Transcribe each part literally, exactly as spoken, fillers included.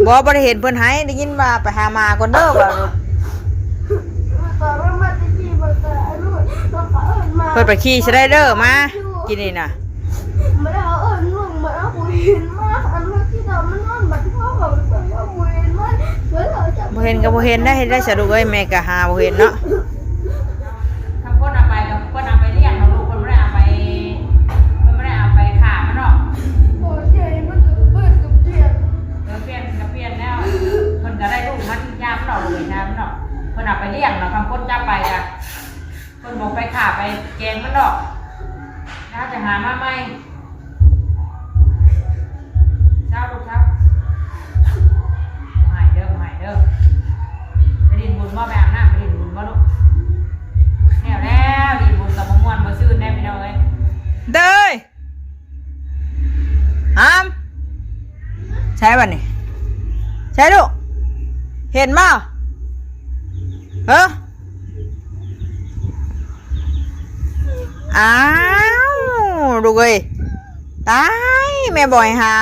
บ่ บ่ได้เห็นเพิ่นให้ ได้ยินว่าไปหาหมาก่อนเด้อว่า เพิ่นไปขี่สไลเดอร์มากินนี่นะ บ่ได้เอาเอิ้นลุง บ่ได้เอาผู้เห็นมา อันว่าที่ดำมันนอนบัดพ่อเขาเพิ่นว่าบ่เห็นมา เพิ่นเอาจับ บ่เห็นก็บ่เห็นได้ เฮ็ดได้สะดุกเอ้ย แม่ก็หาบ่เห็นเนาะ คำคนเอาไปกับคนเอาไปเลี้ยงเนาะลูก คนบ่ได้เอาไป คนบ่ได้เอาไปฆ่ามันเนาะ โอ้ย ใหญ่มันก็เบิดกับเตี้ย เออ เปลี่ยนก็เปลี่ยนแล้ว เพิ่นก็ได้ลูกมาทิ้งยามเนาะ ลูกยามเนาะ เพิ่นเอาไปเลี้ยงเนาะ คำคนจับไปก็ เพิ่นบอกไปฆ่าไปแกงมันดอก แล้วจะหามาใหม่ เช้าลูกเช้า บ่ให้เด้อ บ่ให้เด้อ ไปเล่นบุญบ่ ไปอาบน้ำ ไปเล่นบุญบ่ลูก แล้ว แล้วเล่นบุญกับบ่ม่วนบ่ซื่นแน่พี่น้องเอ้ย เด้ย หาม ใช่บ่นี่ ใช่ลูก เห็นบ่ เออ อ้าว ลูกเอ้ย ตาย แม่บ่อยหา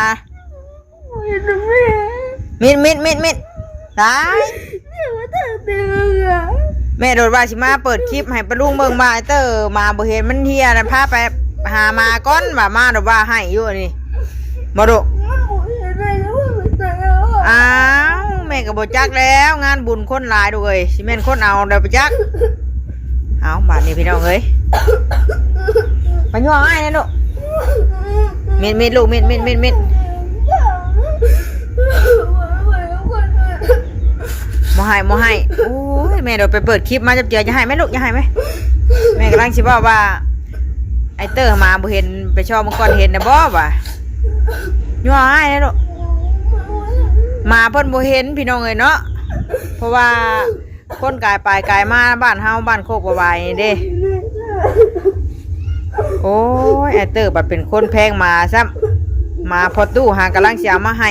เห็นแม่ มิด มิด มิด มิด ตาย เนี่ยมาตั้งแต่เมื่อไหร่ แม่โดดว่าสิมาเปิดคลิปให้ป้าลุงเบิ่งว่าไอ้เตอร์มาบ่เห็นมันเฮียนะ พาไปหามาก่อน ว่ามาโดดว่าให้อยู่อันนี้ บ่ดุ มันบ่เห็นเลยนะว่ามันตายแล้วอะ อ้าว แม่ก็บ่จักแล้ว งานบุญคนหลายดุเอ้ย สิแม่นคนเอาเด้อบ่จัก เอาบาดนี้พี่น้องเอ้ย ไปย่ออ้ายแน่ลูก มิด มิด ลูก มิด มิด มิด มิด บ่ให้ บ่ให้ โอ้ย แม่เดี๋ยวไปเปิดคลิปมาจับเจือ อย่าให้แม่ลูก อย่าให้แม่ แม่กำลังสิบอกว่า ไอ้เตอร์มาบ่เห็น ไปชอบมังกรเห็นนะบ่วะ ย่ออ้ายแน่ลูก มาเพิ่นบ่เห็นพี่น้องเอ้ยเนาะ เพราะว่า คนกายไปกายมาบ้านเฮาบ้านโคกบ่วายนี่เด้ โอ้ย ไอ้เตอร์บัดเป็นคนแพงหมาซ้ำ หมาพ่อตู้หากำลังสิเอามาให้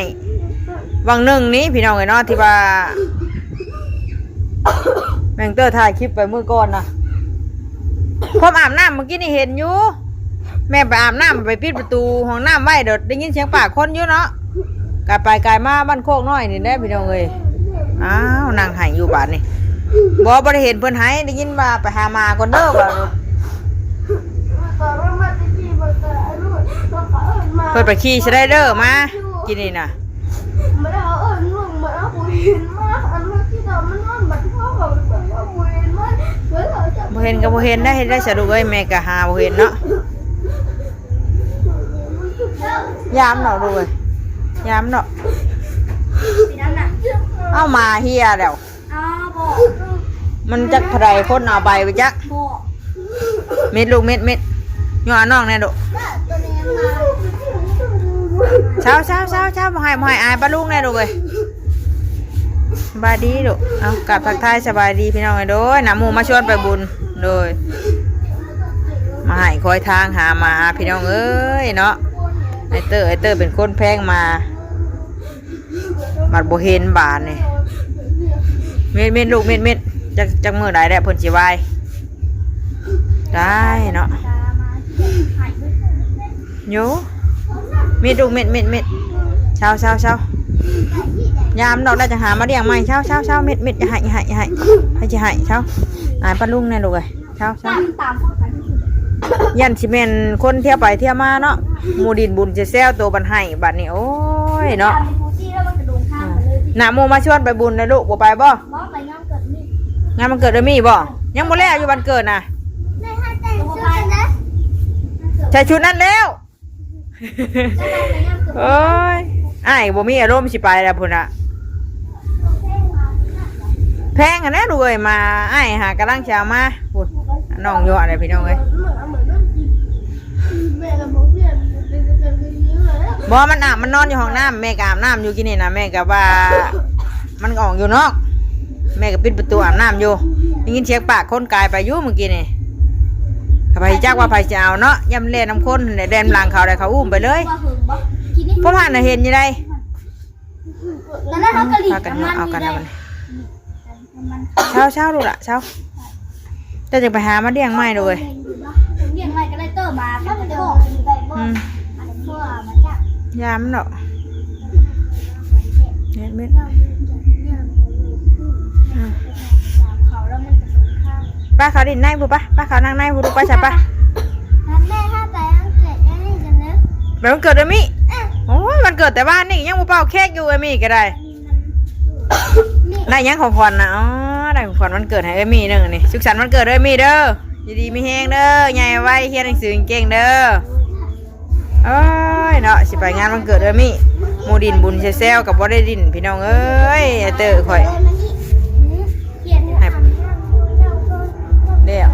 วังหนึ่งนี้พี่น้องเอ้ยเนาะ ที่ว่า แม่งเตอร์ถ่ายคลิปไปมื้อก่อนนะ ผมอาบน้ำเมื่อกี้นี่เห็นอยู่ แม่ไปอาบน้ำไปปิดประตูห้องน้ำไว้ เดี๋ยวได้ยินเสียงปากคนอยู่เนาะ กายไปกายมาบ้านโคกน้อยนี่แหละพี่น้องเอ้ย อ้าว นั่งไห้อยู่บาดนี่ บ่ บ่ได้เห็นเพิ่นไห้ ได้ยินว่าไปหาหมาก่อนเด้อว่า เพิ่นไปขี่สไลเดอร์มากินนี่นะ บ่ได้เอาเอิ้นลุง บ่ได้เอาผู้เห็นมา อันว่าที่ดำมันนอนบัดพ่อเขาเพิ่นว่าบ่เห็นมา เพิ่นเอาจับ บ่เห็นก็บ่เห็นได้ เฮ็ดได้สะดุกเอ้ย แม่ก็หาบ่เห็นเนาะ ยามเนาะลูกเอ้ย ยามเนาะ เอามาเฮียแล้ว อ้าว บ่ มันจักเท่าใดคนเอาไปไปจัก บ่ เม็ดลูกเม็ดเม็ด ย่อน้องแน่ลูก ตัวนี้มา เช้าเช้าเช้าเช้า บ่ให้ บ่ให้อายป้าลุงแน่ลูกเอ้ย สบายดีลูก เอากราบทักทายสบายดีพี่น้องเอ้ย โดย นำหมู่มาชวนไปบุญ โดย มาให้คอยทางหาหมาพี่น้องเอ้ยเนาะ ไอ้เตอร์ ไอ้เตอร์เป็นคนแพงหมา บัดบ่เห็นบาดนี่ เม็ดเม็ดลูกเม็ดเม็ด จัก จักมื้อใดแล้วเพิ่นสิวาย ได้เนาะ โย เม็ดลูกเม็ดเม็ดเม็ด เช้าเช้าเช้า ยามดอกได้จะหามาเลี้ยงใหม่ เช้าเช้าเช้า เม็ดเม็ด อย่าให้ อย่าให้ อย่าให้ ให้จะให้ เช้า อายป้าลุงแน่ลูกเอ้ย เช้าเช้า ตามตามพวกกัน ยันสิแม่นคนเที่ยวไปเที่ยวมาเนาะ หมู่ดินบุญจะแซวตัวบันไห้บัดนี้ โอ้ยเนาะ ตามในฟูจิแล้วมันกระโดงข้ามไปเลย น่ะ หมู่มาชวนไปบุญนะลูก บ่ไปบ่ บ่ไปงานเกิดนี่ งานวันเกิดเอมี่บ่ ยังบ่แล้วอยู่วันเกิดน่ะ แม่ให้แต่งชุดนะ ใส่ชุดนั้นแล้ว โอ้ย อ้ายบ่มีอารมณ์สิไปแล้วพุ้นน่ะ แพงหั้นนะลูกเอ้ย มา อ้ายหากำลังสิเอามาพุ้น น้องอยู่อะไรพี่น้องเอ้ย บ่ มันอาบ มันนอนอยู่ห้องน้ำ แม่ก็อาบน้ำอยู่กินนี่นะ แม่ก็ว่า มันออกอยู่นอก แม่ก็ปิดประตูอาบน้ำอยู่ ได้ยินเสียงปากคนกายไปอยู่เมื่อกี้นี่ ข้าพเจ้าว่าไผสิเอาเนาะ ย่ำแล่นำคนแหละ แล่นหลังเขาได้เขาอุ้มไปเลย ว่าหึงบ่ กินนี่ พวกผ่านน่ะเห็นอยู่ได๋ ตอนนั้นเขากะหลีก พากันเอากันนะมัน เช้าเช้าลูกละเช้า เจ้าจะไปหามาเลี้ยงใหม่เลย เลี้ยงใหม่ก็เลยเติมมา ก็มันจะบอก อืม อันนี้เพื่อมาจาก ยามเนาะ แม่นแม่น ย่างย่างย่าง อืม เขาแล้วมันจะสงคราม ไปเขาดินในผู้ปะ ไปเขานั่งในผู้ดูไปใช่ปะ แล้วแม่ถ้าไปอังกฤษแล้วนี่จะนึก ไปวันเกิดเอมี่ เอ๊ะ โอ้ยวันเกิดแต่บ้านนี่ยังบ่เป่าเค้กอยู่เอมี่ก็ได้ นี่ ได้ยังของขวัญนะ อ๋อ ได้ของขวัญวันเกิดให้เอมี่หนึ่งนี่ สุขสันต์วันเกิดเด้อเอมี่เด้อ อยู่ดีมีแฮงเด้อ ใหญ่ไว เรียนหนังสือเก่งๆเด้อ โอ้ยเนาะ สิไปงานวันเกิดเอมี่ หมู่ดินบุญแซวๆกับบ่ได้ดินพี่น้องเอ้ย ไอ้เตอร์ข่อย เขียน ให้ เดี๋ยว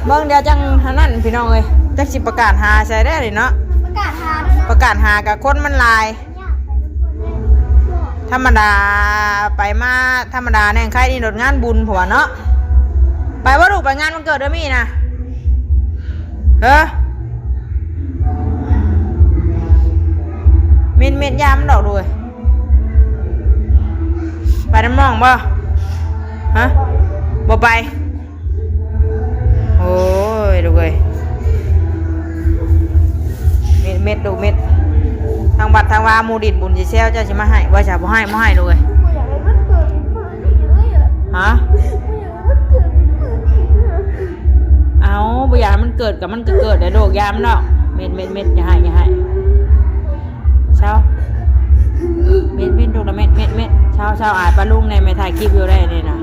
เบิ่งเดี๋ยวจังหันนั่นพี่น้องเอ้ย จักสิประกาศหาใส่ได้เลยเนาะ ประกาศหาด้วยนะ ประกาศหากับคนมันหลาย ธรรมดาไปมาธรรมดาแน่งไข่นี่รถงานบุญผัวเนาะ ไปว่าลูกไปงานวันเกิดเอมี่นะ เฮ้อ เม็ดเม็ดยามมันดอกด้วย ไปน้ำหนองบ่ ฮะ บ่ไป โอ้ย ลูกเอ้ย เม็ดเม็ดลูกเม็ด ทางวัดทางวาหมู่ดินบุญสิแซวเจ้าสิมาให้ ว่าจะบ่ให้บ่ให้ลูกเอ้ย บ่อยากให้มันเกิดขึ้นเลยอะ ฮะ บ่อยากให้มันเกิดขึ้นอีกอะ เอาบ่อยากให้มันเกิดกับมันก็เกิดได้ลูกยามเนาะ เม็ดเม็ดเม็ดอย่าให้อย่าให้ เช้า เม็ดเม็ดลูกนะเม็ดเม็ดเม็ดเช้าเช้าอายป้าลุงในแม่ถ่ายคลิปอยู่ได้นี่นะ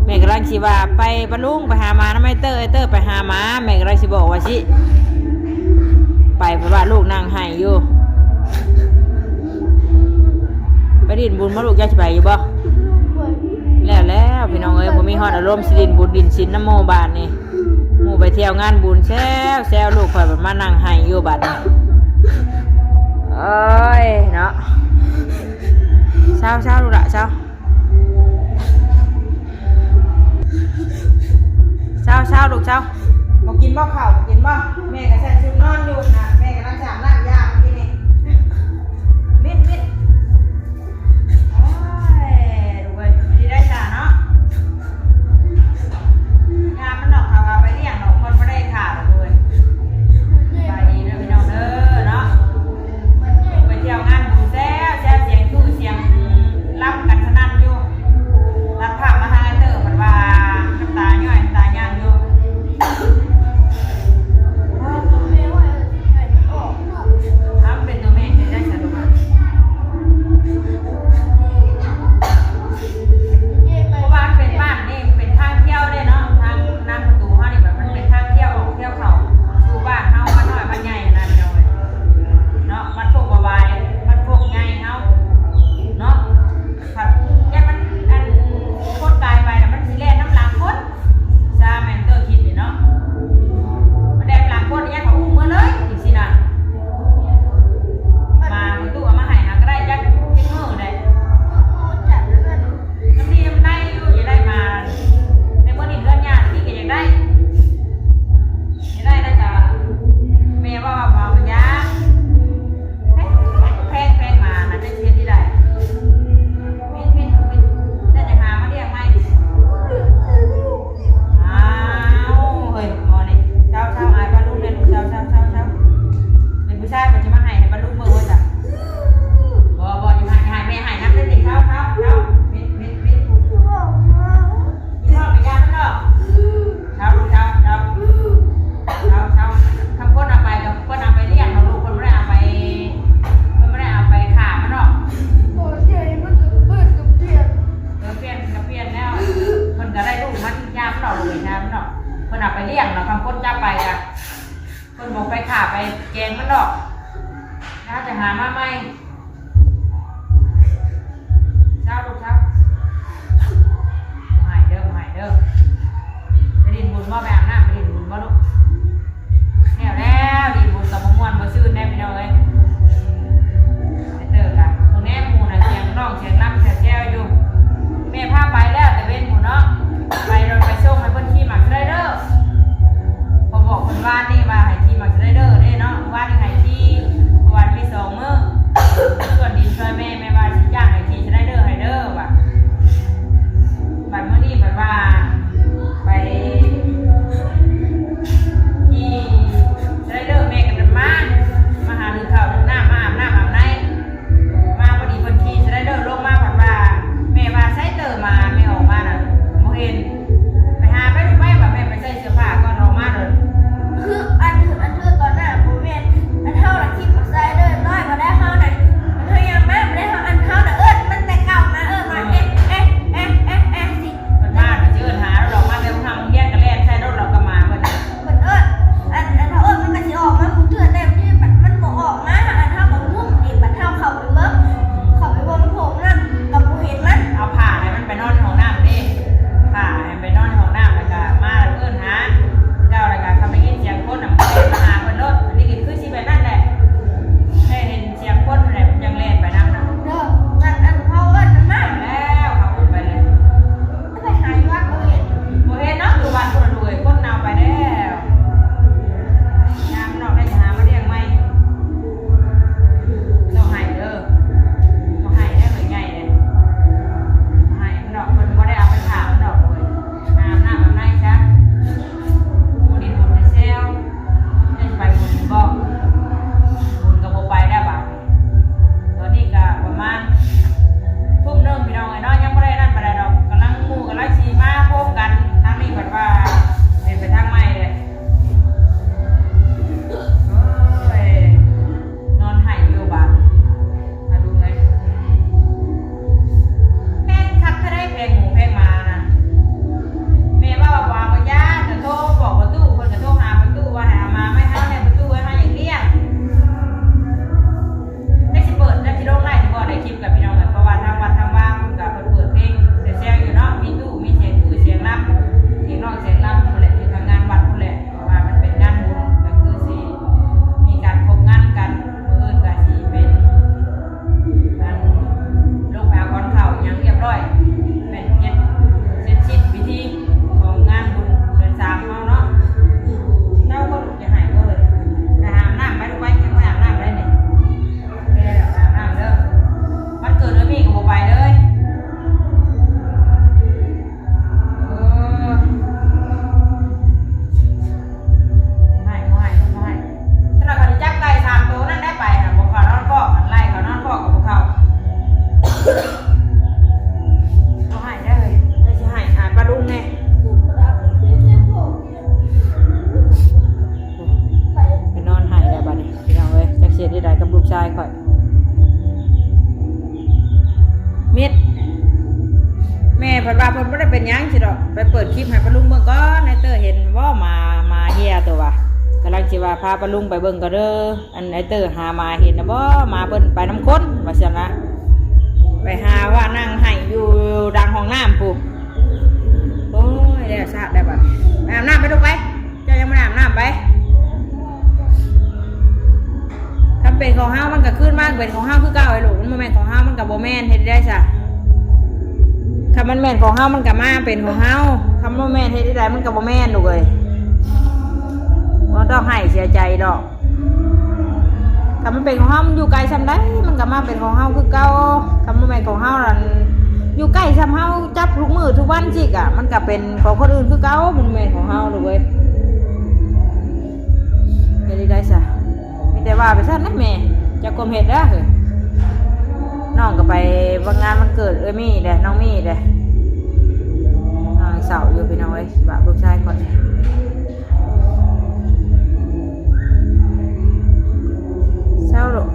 แม่กำลังสิว่าไปป้าลุงไปหาหมานะไม่เตอร์ไอ้เตอร์ไปหาหมา แม่กำลังสิบอกว่าสิ ไปเพราะว่าลูกนั่งไห้อยู่ ไปดินบุญมาลูกจะสิไปอยู่บ่ แล้วแล้วพี่น้องเอ้ยบ่มีฮอดอารมณ์สิดินบุญดินศีลน้ำโมบาทนี่ หมู่ไปเที่ยวงานบุญแซวแซวลูกข่อยมันมานั่งไห้อยู่บัดนี้ โอ้ยเนาะ เช้าเช้าลูกละเช้า เช้าเช้าลูกเช้า บ่กินบ่ข้าวบ่กินบ่ แม่ก็ใส่ชุดนอนอยู่นะ แม่กำลังสามน้ำยาเมื่อกี้นี่ มิดมิด โอ้ย ลูกเอ้ย ดีได้จ้าเนาะ ยามมันนอกเขาก็ไปเลี้ยงดอก คนบ่ได้ขาดดอกเว้ย สบายดีเด้อพี่น้องเด้อเนาะ ไปเที่ยวงานบุญแซวแซวเสียงคือเสียงลำกันสนั่นอยู่ ตัดภาพมาทางไอ้เตอร์ เพิ่นว่าน้ำตาย้อยน้ำตาย่างอยู่ ถ้ามันเป็นตัวแม่เฮ็ดได้สะดวก เพราะว่ามันเป็นบ้านนี่ มันเป็นทางเที่ยวเด้เนาะ ทางหน้าประตูเฮานี่แบบมันเป็นทางเที่ยวออกเที่ยวเข้าสู่บ้านเฮา บ้านน้อยบ้านใหญ่นะพี่น้องเอ้ย เนาะ บ้านโคกบ่วาย บ้านโคกใหญ่เฮา เนาะ ผัดแยกมัน อัน คนกายไปน่ะ มันสิแล่นนำหลังคน ซาแม่นเตอร์คิดนี่เนาะ มันแล่นหลังคน แยกเขาอุ้มเมือเลยจังซี่นะ มาประตูเอามาให้หาก็ได้จักจักมื้อใด น้ำดีน้ำได้อยู่ อย่าได้มา ในมื้อนี้เฮือนย่าที่ก็อยากได้ อยากได้แล้วก็แม่ว่าว่าบ่เอายา แพง แพง แพงมานะ จะเฮ็ดที่ใด มิด มิด มิด น่าจะหามาเลี้ยงใหม่ อ้าว เฮ้ย หมอนี่ เช้า เช้า อายป้าลุงเนี่ย ลูก เช้า เช้า เช้า เช้า เป็นผู้ชาย มันจะมาให้ ให้ป้าลุงเบิ่งว่าจ้ะ บ่ บ่ อย่าให้ อย่าให้ แม่ให้นำเด้อนี่ เช้า เช้า เช้า มิด มิด มิด กินข้าวกับยามันเนาะ เช้าลูกเช้าเช้าเช้าเช้า ทำคนเอาไปกับคนเอาไปเลี้ยงเนาะลูก คนไม่ได้เอาไป คนไม่ได้เอาไปฆ่ามันเนาะ โอ้ยเดี๋ยวนี้มันก็เปิดกับเปลี่ยน เออ เปลี่ยนก็เปลี่ยนแล้ว คนก็ได้ลูกมาทิ้งยามเนาะ ลูกยามเนาะ คนเอาไปเลี้ยงเนาะ ทำคนจับไปกะ คนบอกไปฆ่าไปแกงมันเนาะ แล้วจะหามาใหม่ เช้าลูกเช้า บ่หายเด้อ บ่หายเด้อ ไปดินบุญบ่ ไปอาบน้ำ ไปดินบุญบ่ลูก แล้วแล้ว ดินบุญกับบ่ม่วนบ่ซื่นแน่พี่น้องเอ้ย ไปเจอกัน ตรงนี้หมู่น่ะเสียงร้องเสียงรำแซวๆอยู่ แม่พาไปแล้วแต่เว้นหมู่เนาะ ไปรถไปส่งให้เพิ่นขี่มักสไลเดอร์ พอบอกเพิ่นว่านี่ว่าให้ขี่มักสไลเดอร์เด้เนาะ ว่านี่ให้ขี่ วันมีสองมื้อ เพิ่นว่าเพิ่นบ่ได้เป็นหยังสิดอก ไปเปิดคลิปให้ป้าลุงเบิ่งก่อน ไอ้เตอร์เห็นบ่ หมา หมาเหี่ยตัวว่ะ กำลังสิว่าพาป้าลุงไปเบิ่งก่อนเด้อ อันไอ้เตอร์หาหมาเห็นนะบ่ หมาเพิ่นไปนำคนว่าซั่นนะ ไปหาว่านั่งไห้อยู่ดังห้องน้ำพุ้น โอ้ย แล้วซะแล้วบัดนี้ ไปอาบน้ำไปลูกไป เจ้ายังบ่ได้อาบน้ำไป คันเป็นของเฮามันก็คืนมาเป็นของเฮาคือเก่าไอ้ลูก มันบ่แม่นของเฮามันก็บ่แม่น เฮ็ดได้ซะ คันมันแม่นของเฮามันก็มาเป็นของเฮา คันบ่แม่นเฮ็ดได้ มันก็บ่แม่นลูกเอ้ย บ่ต้องให้เสียใจดอก คันมันเป็นของเฮามันอยู่ไกลส่ำใด มันก็มาเป็นของเฮาคือเก่า คันบ่แม่นของเฮานั่น อยู่ใกล้ส่ำเฮาจับทุกมื้อทุกวันจิกอะ มันก็เป็นของคนอื่นคือเก่า มันบ่แม่นของเฮาลูกเอ้ย เฮ็ดได้ซะ มีแต่ว่าไปซั่นนะแม่ จักความเฮ็ดเด้อ น้องก็ไปงานวันเกิดเอื้อยมี่เด้ น้องมี่เด้ นอนเศร้าอยู่พี่น้องเอ้ย บาปลูกชายก่อน เศร้าลูก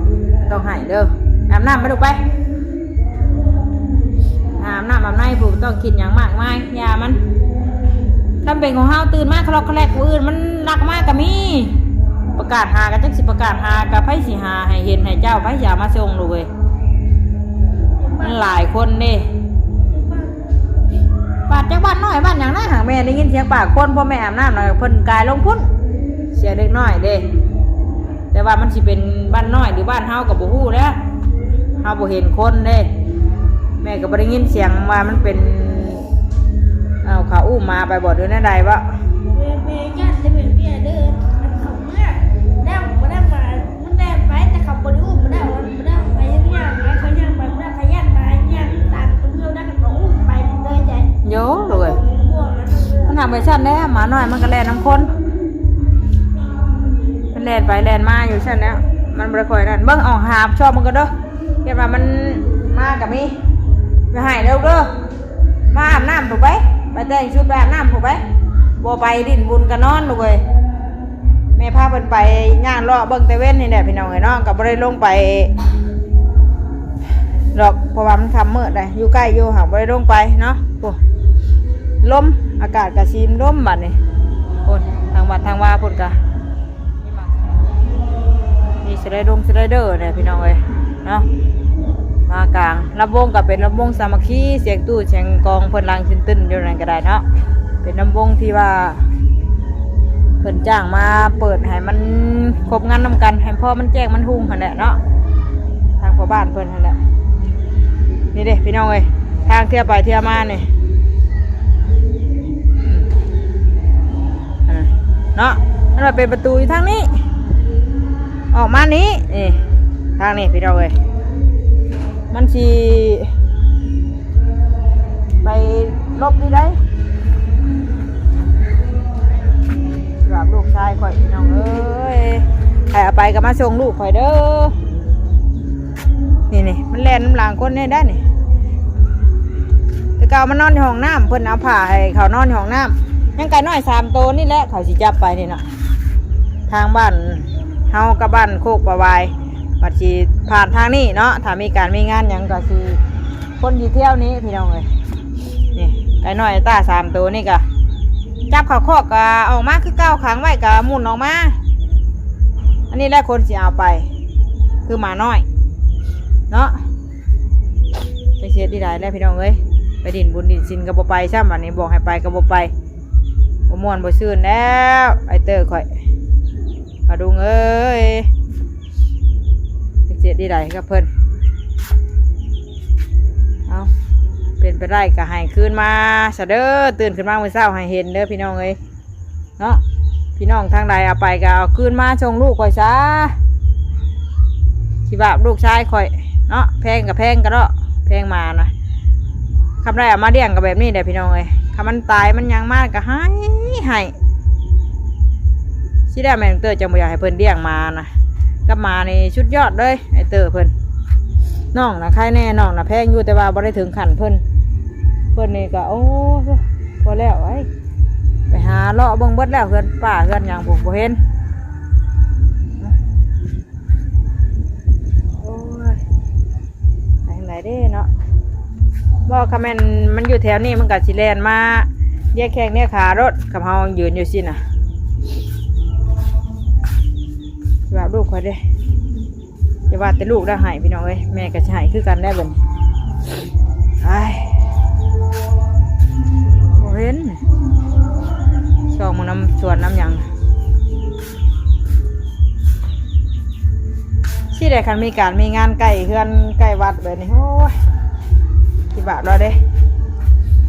ต้องไห้เด้อ อาบน้ำไปลูกไป อาบน้ำอาบในผู้ต้องคิดหยังมากมาย อย่ามัน คันเป็นของเฮาตื่นมาคลอกคลอกผู้อื่นมันลักมากก็มี ประกาศหาก็จักสิประกาศหาก็ไผสิหาให้เห็นให้เจ้า ไผสิเอามาส่งลูกเอ้ย มันหลายคนเด้ บาดจักบ้านน้อยบ้านหยังนะ หากแม่ได้ยินเสียงปากคน พ่อแม่อาบน้ำนะ เพิ่นกายลงพุ้น เสียงเด็กน้อยเด้ แต่ว่ามันสิเป็นบ้านน้อยหรือบ้านเฮาก็บ่ฮู้แหล้ว เฮาบ่เห็นคนเด้ แม่ก็บ่ได้ยินเสียงว่ามันเป็น เอาเขาอุ้มมาไปบ่หรือแนวใดวะ แม่ แม่ย่านแต่แม่เมียเด้อ มันเขาเมือ แล้วบ่ได้มา มันแล่นไป แต่เขาบ่ได้อุ้ม บ่ได้เอา บ่ได้เอาไปย่างไป เขาย่างไป บ่ได้เขาย่านไป ย่างตามไปเมือ แล้วเขาก็อุ้มไปเลยจ้ะ โยเลย มันทำไปซั่นแหละ หมาน้อยมันก็แล่นนำคน มันแล่นไปแล่นมาอยู่ซั่นแหละ มันบ่ได้ค่อยนั่น เบิ่งออกหาบชอบมันก็เด้อ เห็นว่ามันมาก็มี ไปให้แล้วเด้อ มาอาบน้ำพุ้นไป ไปแต่งชุดไปอาบน้ำพุ้นไป บ่ไปดินบุญก็นอนลูกเอ้ย แม่พาเพิ่นไปย่างเลาะเบิ่งแต่เว้นนี่แหละพี่น้องเอ้ยเนาะ ก็บ่ได้ลงไปดอก เพราะว่ามันค่ำมืดเลย อยู่ใกล้อยู่ หากบ่ได้ลงไปเนาะ โอ้ ลม อากาศก็สิลมบัดนี้ โอ้ ทางวัดทางวาพุ้นก็ มีสไลดงสไลเดอร์เนี่ยพี่น้องเอ้ยเนาะ มากลางลำวงก็เป็นลำวงสามัคคี เสียงตู้เสียงกลองเพิ่นลังขึ้นตึ้นอยู่นั่นก็ได้เนาะ เป็นลำวงที่ว่า เพิ่นจ้างมาเปิดให้มันครบงานนำกัน ให้พอมันแจ้งมันฮุ่งหั่นแหละเนาะ ทางพ่อบ้านเพิ่นหั่นแหละ นี่เด้พี่น้องเอ้ย ทางเทื่อไปเทื่อมานี่ อืม อ่า เนาะ มันว่าเป็นประตูอยู่ทางนี้ ออกมานี้ นี่ ทางนี้พี่น้องเอ้ย มันสิไปลบอยู่ได้ สำหรับลูกชายข่อยพี่น้องเอ้ย ใครเอาไปก็มาส่งลูกข่อยเด้อ นี่นี่ มันแล่นนำหลังคนนี่ได้นี่ แต่เก่ามันนอนอยู่ห้องน้ำ เพิ่นเอาผ้าให้เขานอนอยู่ห้องน้ำ ยังไก่น้อยสามตัวนี่แหละ เขาสิจับไปนี่เนาะ ทางบ้านเฮากับบ้านโคกประวาย บัดสิผ่านทางนี้เนาะ ถ้ามีการมีงานหยังก็สิ คนที่เที่ยวนี้พี่น้องเอ้ย นี่ ไก่น้อยต้าสามตัวนี่ก็ จับเขาคอกก็ออกมาคือเก่า ขังไว้ก็หมุนออกมา อันนี้แหละคนสิเอาไป คือหมาน้อย เนาะ ไปเสียดีหลายแล้วพี่น้องเอ้ย ไปดินบุญดินศีลก็บ่ไปซ้ำ อันนี้บอกให้ไปก็บ่ไป บ่ม่วนบ่ซื่นแล้ว ไอ้เตอร์ข่อย ปาดุงเอ้ย เสียดีหลายกับเพิ่น เอา เป็นไปได้ก็ให้คืนมาซะเด้อ ตื่นขึ้นมามื้อเช้าให้เห็นเด้อพี่น้องเอ้ย เนาะ พี่น้องทางใดเอาไปก็เอาคืนมาส่งลูกข่อยซะ สิบาปลูกชายข่อย เนาะ แพงก็แพงก็เนาะ แพงหมานะ คำได้เอามาเลี้ยงก็แบบนี้แหละพี่น้องเอ้ย คำมันตายมันหยังมาก็ให้ ให้ สิได้แม่นเตอร์จังบ่อยากให้เพิ่นเลี้ยงหมานะ กับหมานี่สุดยอดเลย ไอ้เตอร์เพิ่น น้องนะใครแน่ น้องนะแพงอยู่ แต่ว่าบ่ได้ถึงขั้นเพิ่น เพิ่นนี่ก็ โอ้ พอแล้วไอ้ ไปหาเลาะเบิ่งเบิดแล้ว เฮือนป้าเฮือนหยังผมบ่เห็น โอ้ย ไปทางไหนเด้เนาะ บ่ คันแม่นมันอยู่แถวนี้มันก็สิแล่นมาเลียแข้งเลียขาโลด คันเฮายืนอยู่ซี้น่ะ ว่าลูกข่อยเด้ อย่าว่าแต่ลูกได้ให้พี่น้องเอ้ย แม่ก็สิให้คือกันได้เบิ่ง อ้าย บ่เห็น ส่องหมู่นำสวนนำหยัง สิได้ คันมีการมีงานใกล้เฮือนใกล้วัดแบบนี้ โอ้ย สิบาปแล้วเด้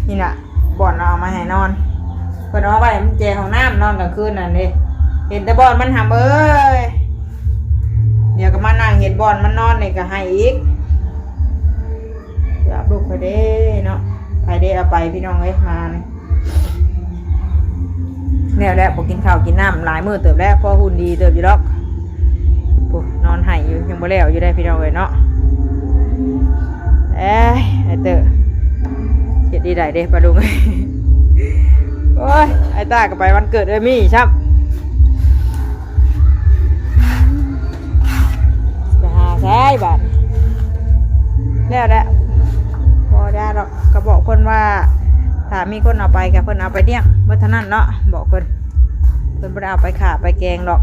นี่น่ะ บ่อนเอามาให้นอน เพิ่นเอาไว้มันแจห้องน้ำนอนกลางคืนนั่นเด้ เห็นแต่บ่อนมันหำเอ้ย เดี๋ยวก็มานั่งเห็นบ่อนมันนอนนี่ก็ให้อีก รับลูกไปเด้เนาะ ไปเด้เอาไปพี่น้องเอ้ย มานี่ แนวแล้วบ่กินข้าวกินน้ำหลายมื้อเติบแล้ว พอหุ่นดีเติบอยู่ดอก โอ้ นอนไห้อยู่ ยังบ่แล้วอยู่ได้พี่น้องเอ้ยเนาะ เอ้ย ไอ้เตอร์ เฮ็ดดีได้เด้ปะลุง โอ้ย ไอ้ต้าก็ไปวันเกิดเอมี่ซ้ำ ไปหาใช้บาด แล้วแหละ บ่ได้ดอก ก็บอกเพิ่นว่า ถ้ามีคนเอาไปก็เพิ่นเอาไปเลี้ยงเบิดเท่านั้นเนาะ บอกเพิ่น เพิ่นบ่ได้เอาไปฆ่าไปแกงดอก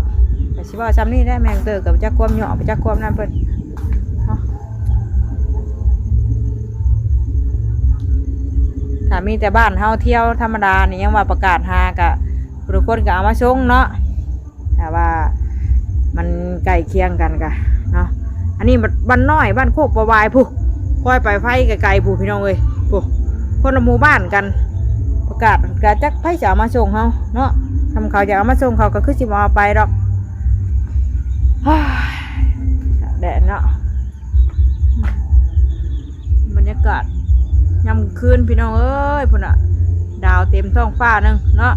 ก็สิเว้าซ้ำนี่แหละ แม่เตอร์ก็บ่จักความเหยาะ บ่จักความนั่นเพิ่น เนาะ ถ้ามีแต่บ้านเฮาเที่ยวธรรมดานี่ยังว่าประกาศหากะ ผู้คนก็เอามาส่งเนาะ ถ้าว่ามันใกล้เคียงกันกะเนาะ อันนี้บ้านน้อย บ้านโคกประวายพุ้น ค่อยไปไผไกลๆพุ้นพี่น้องเอ้ย พุ้น คนละหมู่บ้านกัน ประกาศกะจักไผสิเอามาส่งเฮาเนาะ ถ้าเขาอยากเอามาส่งเขาก็คือสิบ่เอาไปดอก แดดเนาะ บรรยากาศยามคืนพี่น้องเอ้ย พุ้นน่ะ ดาวเต็มท้องฟ้าหนึ่งเนาะ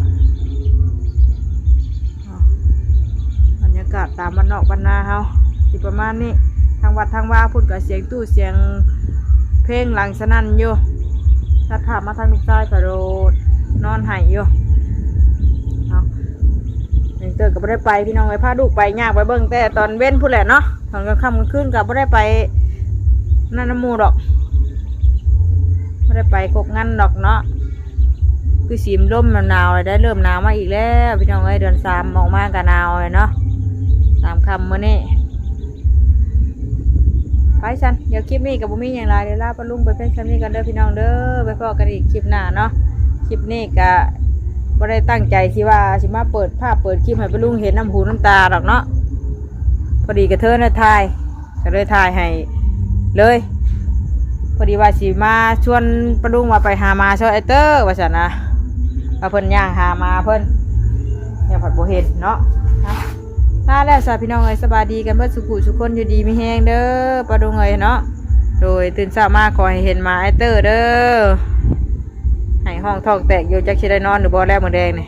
บรรยากาศตามบ้านนอกบ้านนาเฮา สิประมาณนี้ ทางวัดทางวาพุ้นก็เสียงตู้เสียงเพลงหลังสนั่นอยู่ ตัดภาพมาทางลูกชายก็โดดนอนไห้อยู่ เอา แม่เตอร์ก็บ่ได้ไปพี่น้องเอ้ย พาลูกไปย่างไปเบิ่งแต่ตอนเว็นพุ้นแหละเนาะ ตอนกลางค่ำกลางคืนก็บ่ได้ไปนั่นนำหมู่ดอก บ่ได้ไปกกงันดอกเนาะ คือสิลมหนาวๆเลย ได้เริ่มหนาวมาอีกแล้วพี่น้องเอ้ย เดือนสามออกมาก็หนาวเลยเนาะ สามค่ำมื้อนี้ ไปซั้น เดี๋ยวคลิปนี้ก็บ่มีหยังหลาย เดี๋ยวลาปะลุงไปเพียงส่ำนี้ก่อนเด้อพี่น้องเด้อ ไปพ้อกันอีกคลิปหน้าเนาะ คลิปนี้ก็บ่ได้ตั้งใจสิว่าสิมาเปิดภาพเปิดคลิปให้ปะลุงเห็นน้ำหูน้ำตาดอกเนาะ พอดีกระเทินได้ถ่าย ก็เลยถ่ายให้เลย พอดีว่าสิมาชวนปะลุงว่าไปหาหมาซอยไอ้เตอร์ว่าซั่นนะ ว่าเพิ่นย่างหาหมาเพิ่น ย่างผัดบ่เห็นเนาะ ลาแล้วซะพี่น้องเอ้ย สบายดีกันเบิดสุขุสุคน อยู่ดีมีแฮงเด้อปะลุงเอ้ยเนาะ โดยตื่นเช้ามาขอให้เห็นหมาไอ้เตอร์เด้อ ไห้ฮ้องท้องแตกอยู่ จักสิได้นอนหรือบ่แล้วมื้อแลงนี่